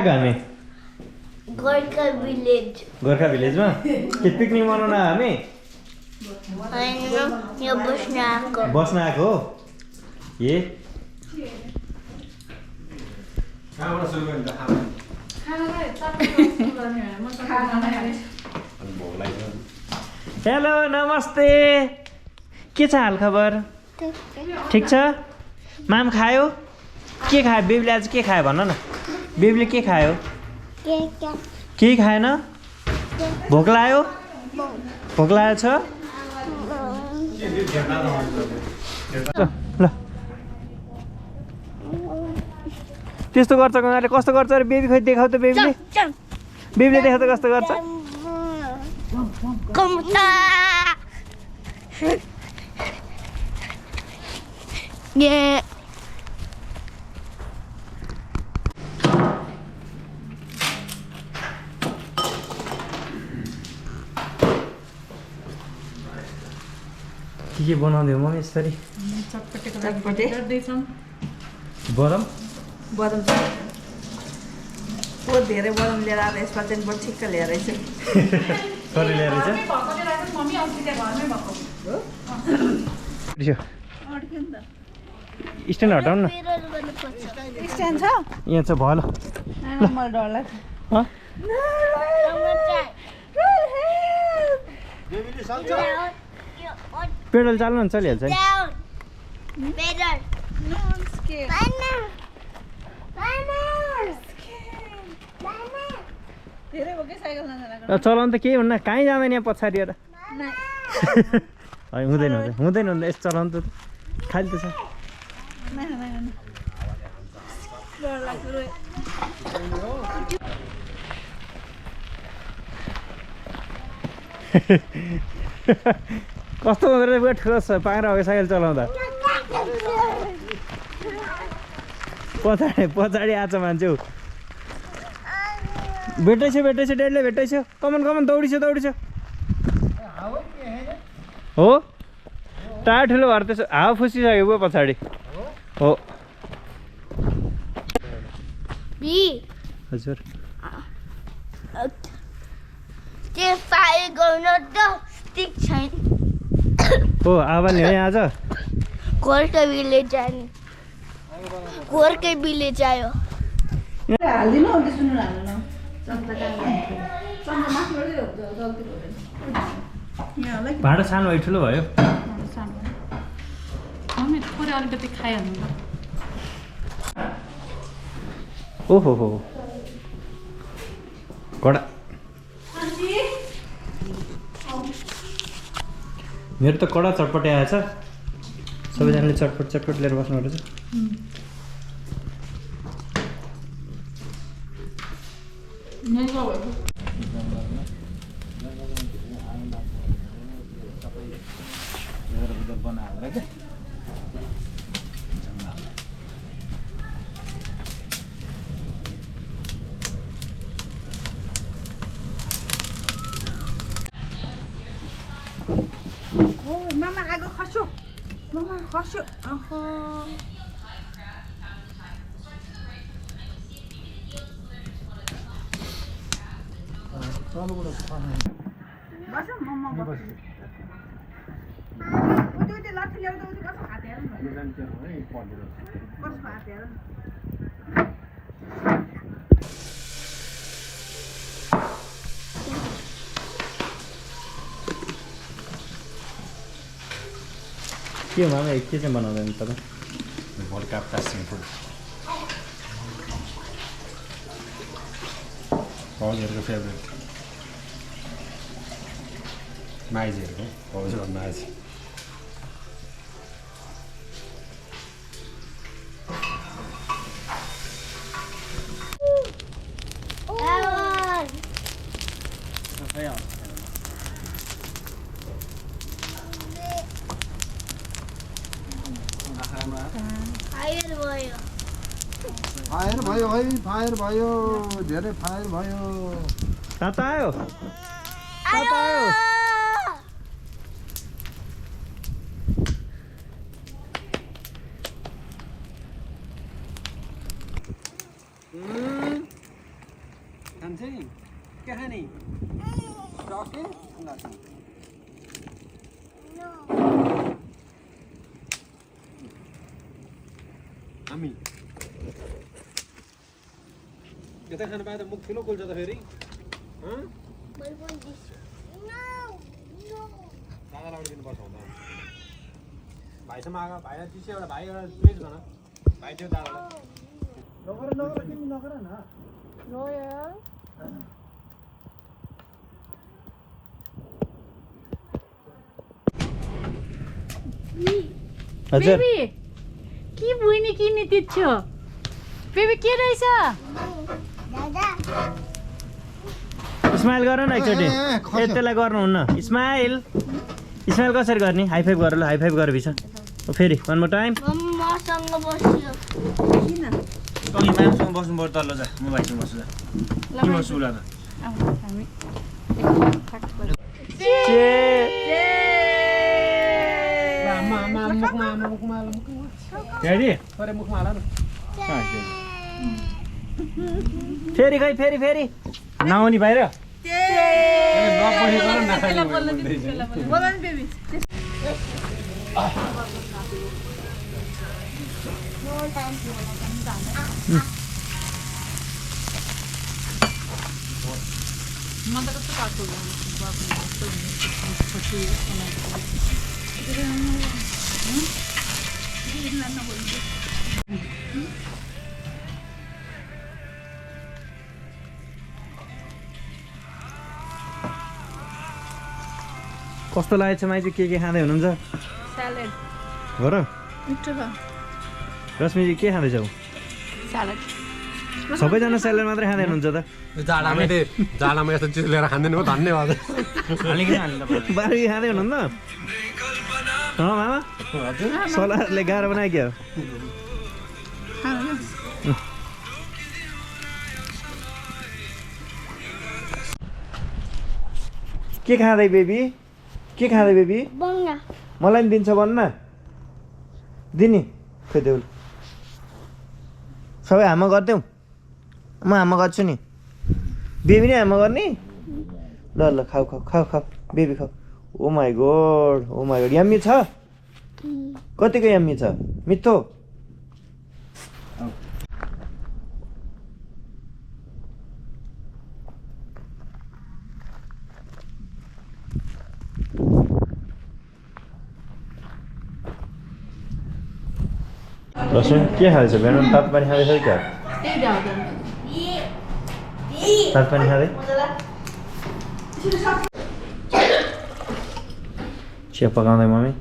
कहाँ हामी गोर्खा भिलेजमा के पिकनिक मनाउन हामी बस्न आएको हो ए हेलो नमस्ते के छ हाल खबर ठिक छ माम खायो के खायो बेबीले आज के खायो भन न बेबीले के खायो केही खाएन भोक लाग्यो छ ल त्यस्तो गर्छ उनीहरूले कस्तो गर्छ अरे बेबी खोइ देखाउ त बेबीले देखाउ त कस्तो गर्छ के बनाउँदै हो मम्मी यसरी बदम धेरै बदम लिएर आएर यसमा चाहिँ बरु ठिक्क ल्याएर चाहिँ कसले ल्याएर स्ट्यान्ड हटाउनु न स्ट्यान्ड छ यहाँ छ भयो मलाई डर लाग्छ पेडल चाल्नु नि चलिहाल्छ चलाउनु त केही हुन्न कहीँ जाँदैन यहाँ पछाडि र हुँदैन यस्तो चलाउनु त खालि त छ कस्तो हुँदो रहेछ वेट ठुलो पाङ्रा हो साइकल चलाउँदा पछाडि आछ मान्छे भेट्दैछ डेडले भेट्दैछ कमन दौडिछ हो टायर ठुलो भएर त्यसो हावा फुसिसक्यो बुवा पछाडि हो हजुर हो आवाले है आज गोर्खा भिलेज आयो हाल्दिनु अन्त सुन्नु हाल्नु भाँडा सानो है ठुलो भयो अलिकति खाइहाल्नु ओहो हो कडा मेरो त कडा चटपटे आएछ सबैजनाले चटपट लिएर बस्नु रहेछ मामा आगो खस्यो के मामा के चाहिँ बनाउँदैन तपाईँ World Cup testing food. हजुरको फेभरेट माइजहरूको हजुर माइज फायर भयो धेरै फायर भयो ताता आयो चाहिँ के खाने टके हामी यता खानु पाए त मुख ठुलो खोल्छ त फेरि दादा लगाइदिनुपर्छ होला भाइसँग आएको भाइलाई चिसो एउटा भाइ एउटा प्लेट भन भाइ त्यो दादालाई नगर नगर तिमी नगर न हजुर बेबी के बुइनी किन्ने तिच्छो बेबी के रहेछ स्माइल गर न एकचोटि त्यसलाई गर्नुहुन्न स्माइल स्माइल कसरी गर्ने हाई फाइभ गर ल हाई फाइभ गर भित्र फेरि वान मोर टाइम मसँग बस्यो म्यामसँग बस्नु पर्यो तल्लो जा म भाइसँग बस्छु जा के बस्छु उला त फेरि खै फेरि फेरि नआउने बाहिर कस्तो लागेको छ माइजू के खाँदै हुनुहुन्छ स्यालेड हो र मिठो छ रश्मिजी के खाँदैछौ स्यालेड सबैजना स्यालेड मात्रै खाँदै हुनुहुन्छ त जाडामा यस्तो चिज लिएर खाँदैन हो धन्यवाद बाह्रकी खाँदै हुनुहुन्न मामा सलादले गाह्रो बनायो क्या के खाँदै बेबी के खाँदै बेबी मलाई पनि दिन्छ भन्न दिने खोइ सबै हामा गरिदेऊ म हामा गर्छु नि बेबी नै हामा गर्ने ल ल खाऊ खाऊ खाऊ खाऊ बेबी खाऊ ओ माई गॉड यम्मी छ कतिको यम्मी छ मिठो रश्मि के खाँदैछ बिहान तातो पानी खाँदैछ क्या तातो पानी खाँदै चिया पकाउँदै मम्मी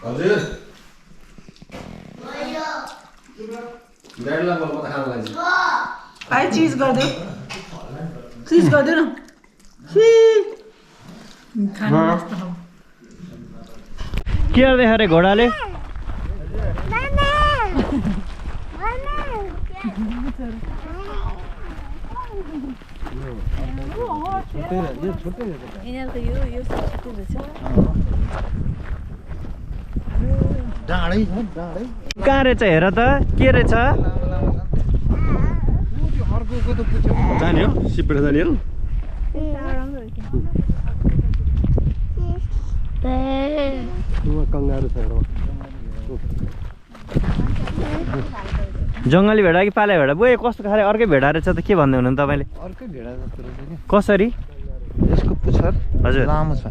हजुर ड्याडीलाई बोल म त खान लाग्छ भाइ चिज गरिदेऊ चिज गरिदेऊ न के गर्दै अरे घोडाले कहाँ रहेछ हेर त के रहेछ जाने हो सिपेर जाने हो कङ्गारु छ जङ्गली भेडा कि पाले भेडा बुए कस्तो खाले अर्कै भेडा रहेछ त के भन्दै हुनुहुन्छ तपाईँले अर्कै भेडा जस्तो रहेछ कि कसरी यसको पुच्छर हजुर लामो छ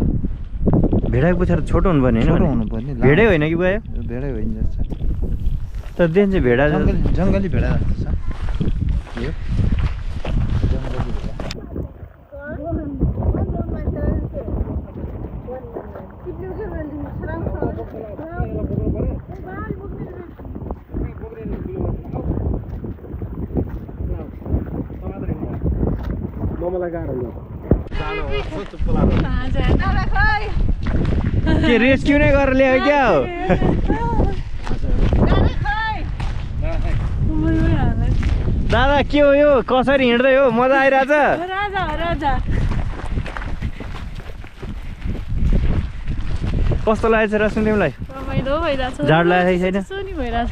भेडाको पुच्छर छोटो हुनुपर्ने होइन हुनुपर्ने भेडै होइन कि गयो भेडै होइन जस्तो तर देन चाहिँ भेडा जङ्गली भेडा जस्तो छ यो मलाई गाह्रो के रेस्क्यु नै गरेर ल्यायो क्या हो दादा के हो यो कसरी हिँड्दै हो मजा आइरहेछ राजा हो राजा कस्तो लागेको छ रश्मि तिमीलाई रमाइलो भइरहेछ झाड लागेको छैन सोनी भइरहेछ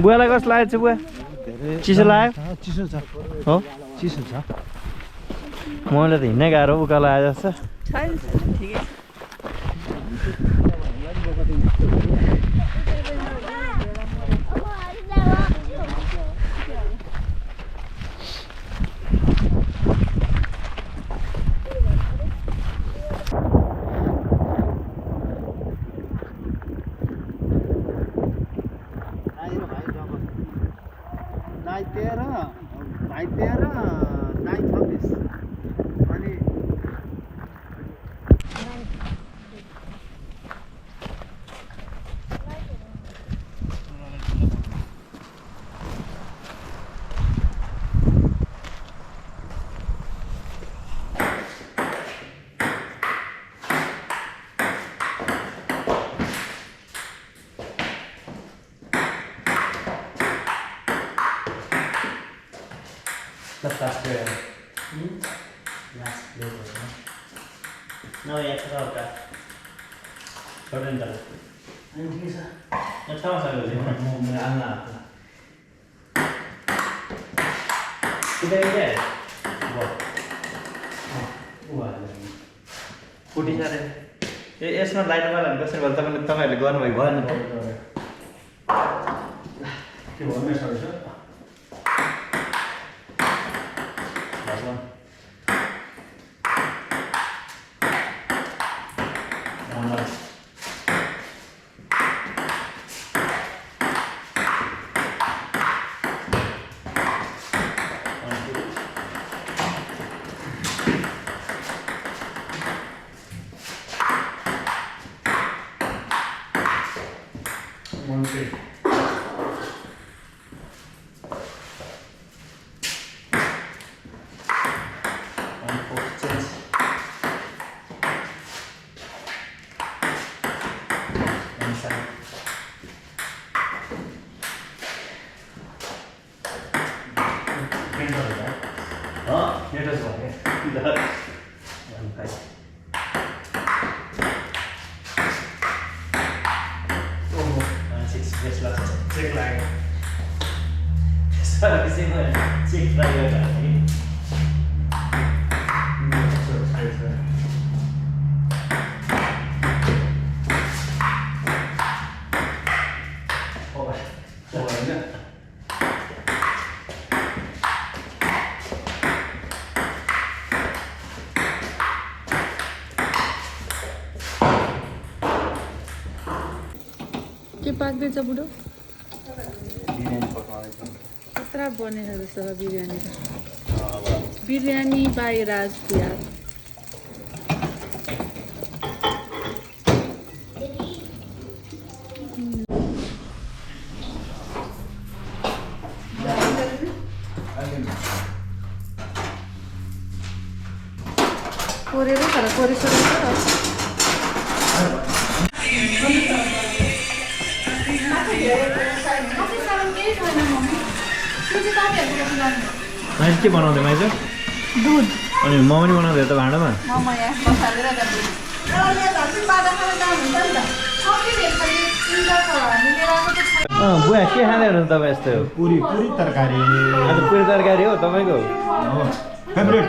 बुवालाई कस्तो लागेको छ बुवा चिसो लाग्यो चिसो छ हो चिसो छ मलाई त हिँड्नै गाह्रो उकालो आए जस्तो छैन ठिकै भाइ 13 दाइ 26 अनि No, ya está acá. Sorprendalo. Ya estamos a ver, me dan nada. ¿Qué te dice? फुटी सारे यसमा लाइट वाला कसरी भन्छ तपाईँहरूले गर्नुभएको भएन त के भन्ने छ के पाक्दैछ बुढो खतरा बनेछ जस्तो छ बिरयानी त बिरयानी बाई राज प्याज कोरेर तर कोरिसकेको माइज के बनाउँदै माइज दुध अनि म पनि बनाउँदै त भाँडामा बुवा के खाँदै हुनुहुन्छ तपाईँ यस्तो पुरी तरकारी आज पुरी तरकारी हो तपाईँको फेभरेट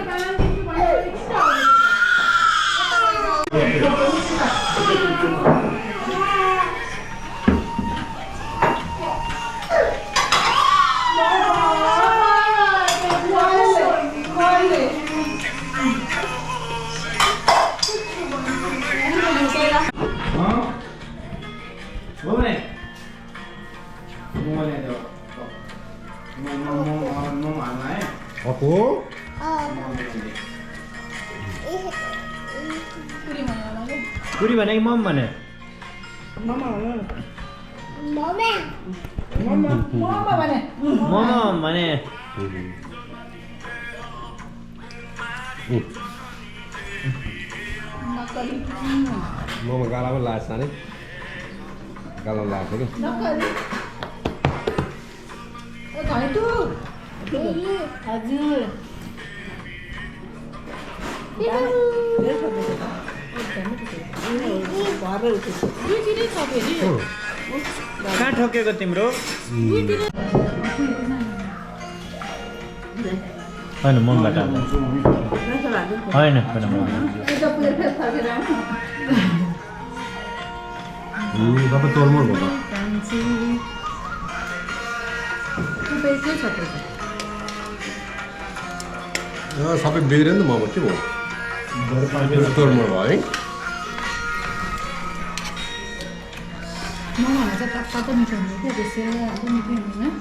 पुरी भने कि मम भने मम भने मोमो गाला पनि लाग्छ नि गाला लाग्छ कि हजुर कहाँ ठोकेको तिम्रो होइन मबाट होइन तपाईँ तोलमोल भयो सबै बिग्रियो नि त मोमो के भयो तोलमोल भयो है मोमोमा चाहिँ कता त मिठो हुन्छ क्या त्यसै अब मिठो हुँदैन